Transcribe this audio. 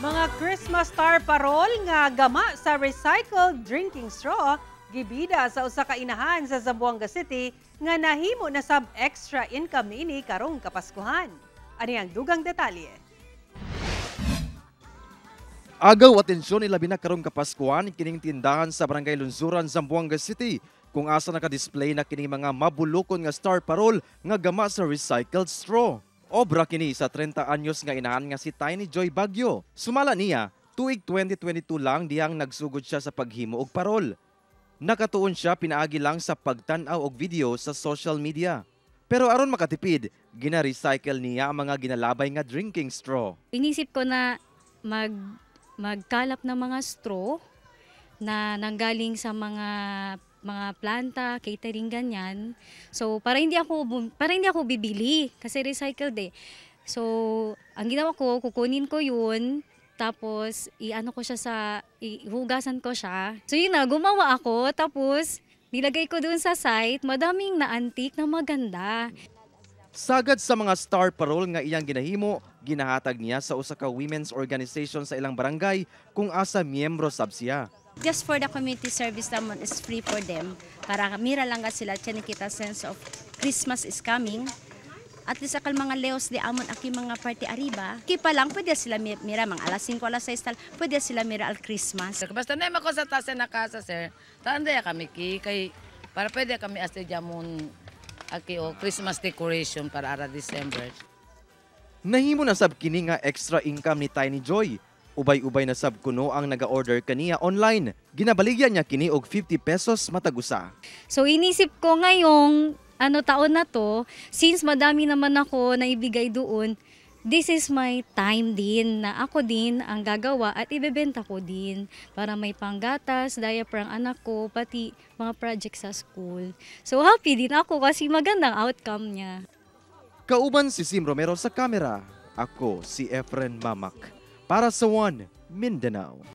Mga Christmas star parol nga gama sa recycled drinking straw gibida sa usa ka inahan sa Zamboanga City nga nahimo na sab extra income niini karong Kapaskuhan. Ani ang dugang detalye. Agaw atensyon, ilabi na karong Kapaskuhan, kining tindahan sa Barangay Lunzuran, Zamboanga City, kung asa naka-display na kining mga mabulokon nga star parol nga gama sa recycled straw. Obra kini sa 30 anyos nga inahan nga si Tiny Joy Bagyo. Sumala niya, tuig 2022 lang dihang nagsugod siya sa paghimo og parol. Nakatuon siya pinaagi lang sa pagtan-aw og video sa social media. Pero aron makatipid, gina-recycle niya ang mga ginalabay nga drinking straw. Inisip ko na magkalap ng mga straw na nanggaling sa mga planta, catering, ganyan. So para hindi ako bibili kasi recycled eh. So ang ginawa ko, kukunin ko 'yun, tapos iano ko siya sa ihugasan ko siya. So yun na, gumawa ako, tapos nilagay ko dun sa site, madaming naantik na maganda. Sagad sa mga star parol nga iyang ginahimo, ginahatag niya sa usa ka women's organization sa ilang barangay kung asa miyembro sab siya. Just for the community service naman is free for them. Para mira lang nga sila, tiyan kita sense of Christmas is coming. At least akal mga leos di amon aki mga party ariba. Ki pa lang pwede sila mira mga alas 5, alas 6 tal, pwede sila mira al Christmas. Sir, basta na ko sa tasa na kasa, sir. Tanda kami ki kay para pwede kami asti jamon aki o Christmas decoration para ara December. Nahimo na sab kini nga extra income ni Tiny Joy. Ubay-ubay na sab kuno ang naga-order kaniya online. Ginabaligyan niya kini og 50 pesos matag usa. So inisip ko ngayong ano taon na to, since madami naman ako na ibigay doon, this is my time din na ako din ang gagawa at ibebenta ko din para may panggatas, diaper ang anak ko, pati mga project sa school. So happy din ako kasi magandang outcome niya. Kauban si Sim Romero sa kamera. Ako si Efren Mamak. Para sa One Mindanao.